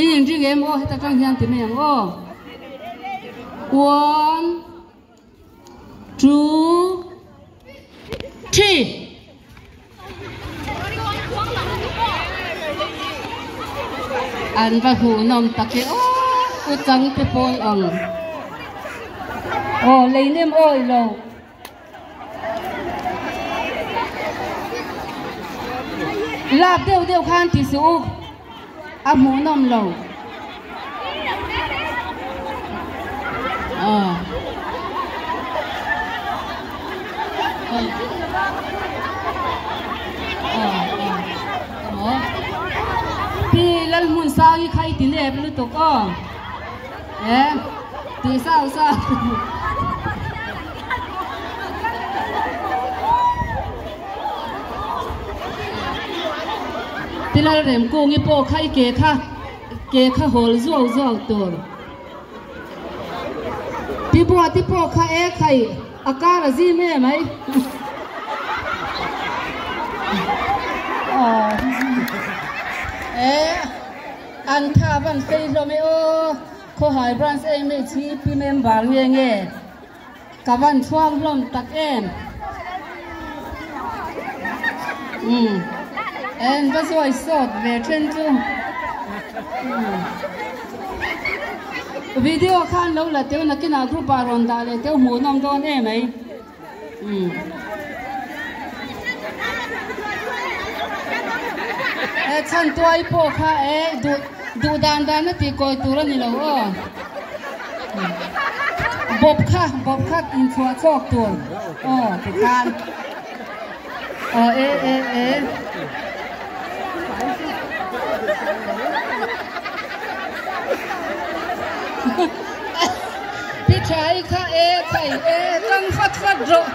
In inring em aw heta tang hian ti mai ang aw. One, two, three. An va hmuhnawm tak e aw u chang te pawn ang aw lei nem awi lo. Lak deuh deuh khan ti suh u a hmuhnawm lo. Aw. Pi Lalhmunsangi kha i ti nep lutuk aw. E ti sau sau. Pi Lalremkungi pawh kha i ke kha ke kha hawl zuau zuau tur. Pi Buati pawh kha e khai a kar a zim em ai. E an tha van fei hlawm e aw Khawhai branch MHP member nge nge ka van chhuak hlawm tak em. Umm en va zuai sawt ve then chu. Video khan lo la teu nakinah group ah rawn dah leh teu hmuhnawm dawn em ai. Umm. E chhan tuai pawh kha e duh duh dan dan a tih kawi tur a ni lo aw. Bawp kha bawp kha inchhuah chhawk tur aw tikhan aw e e e. Pi Thai kha e khai e tang fat fat rawh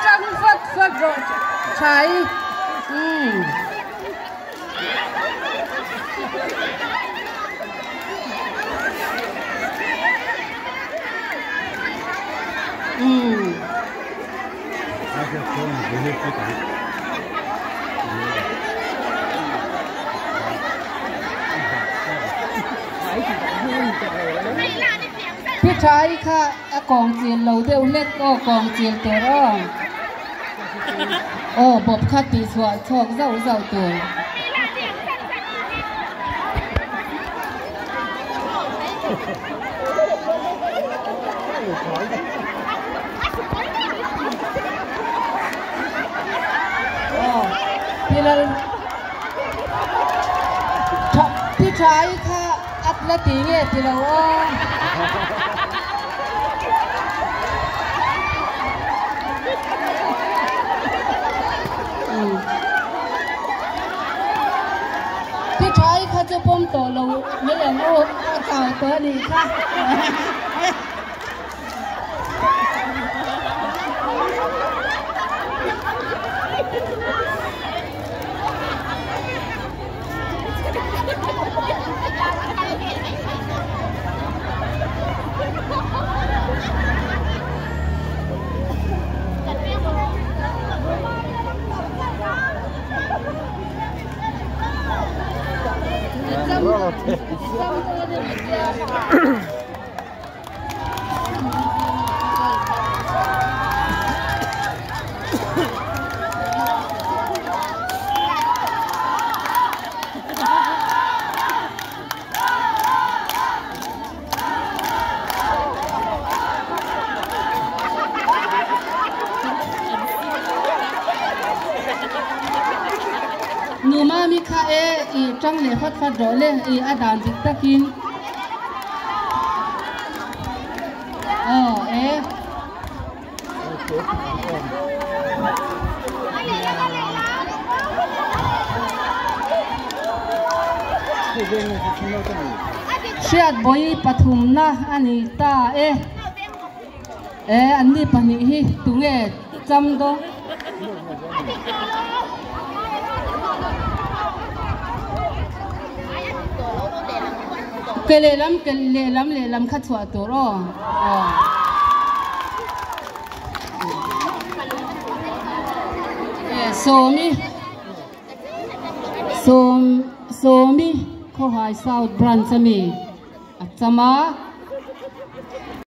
tang fat fat rawh Thai umm. Umm. Pi Thai kha a kawng chil lo deuh hlek aw kawng chil tur aw. Aw bawp kha tih chhuah chhawk zauh zauh tur. Aw Pi Lal Pi Thai kha a la ti nge ti lo aw. Pi Thai kha chu pawm tawh lo mai ang u, a chau tawh a nih kha. Numami kha e i tang leh fat fat rawh le i a dan dik takin. Aw e. Hriat bawi pathumna a ni ta e. E anni pahnih hi tunge cham dawn. Ke lehlam ke lehlam lehlam kha chhuah tur aw aw. E sawmi. Sawm Sawmi Khawhai South Branch ami a cham a.